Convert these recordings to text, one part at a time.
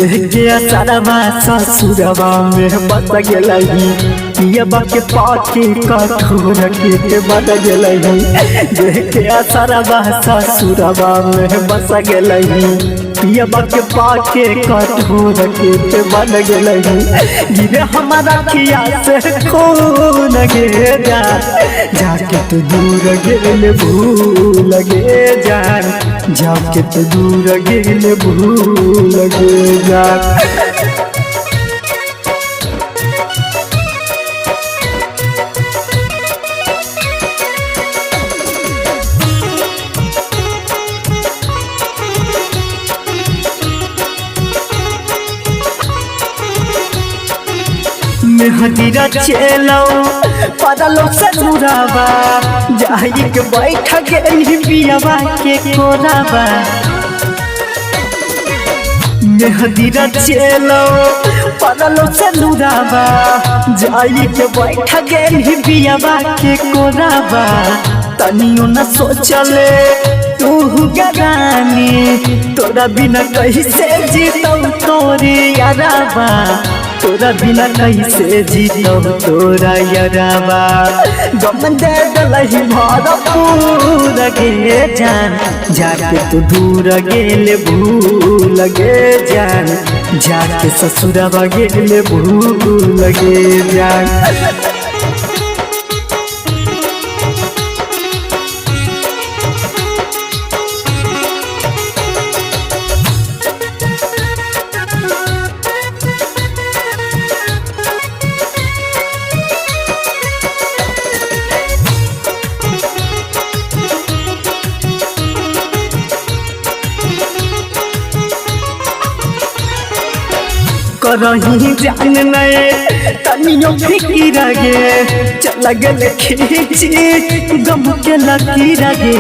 देख के सारावा ससुरवा में बस गेलही, पियबा के पाके कठोर के बद गेलही। देख के सारावा ससुरवा में बस गेलही, पियबा के पाके कठोर के बद गेलही। गिरे हमारा खिया से खून गे जा, जाके तू दूर गेल भूल गे जान, जाके तू दूर गेल भूल गे जान। मेहदीरा चेलो पदलो ससुरावा, जाई के बैठ गेली बियावा के कोरावा। मेहदीरा चेलो पदलो ससुरावा, जाई के बैठ गेली बियावा के कोरावा। तनियो न सोचले तू गरानी, तोरा बिना कैसे जीतौ तोरी यारावा, तोरा बिना कैसे जीतौ तोरा यारावा। गम दे दलही भरपूर गे जान, जाके तू दूर गेल भूल गे जान, जाके ससुरवा गेल भूल गे जान। करही जान नए तनियो फिकिर गे, चल गेल खींची गम के लकीर गे।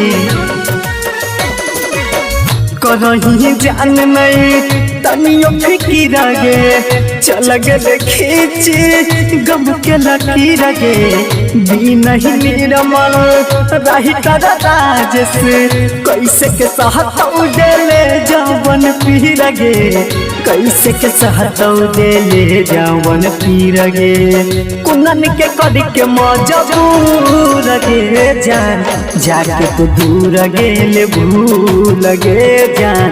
करही जान नए तनियो फिकिर गे, चल गेल खींची गम के लकीर गे। बिनहि निर्मल रही तर राजस, कैसे के सहतौ देले जवन पीर गे, कैसे के सहतौ देले जवन पीर गे। कुनन के कर के मजबूर गे जान, जाके तू दूर गेल भूल गे जान,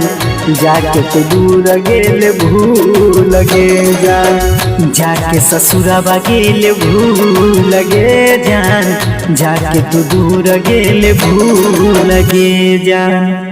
जाके तू दूर गेल भूल गे जान, जाके ससुरवा गेल भूल गे जान, जाके तू दूर गेल भूल गे जान।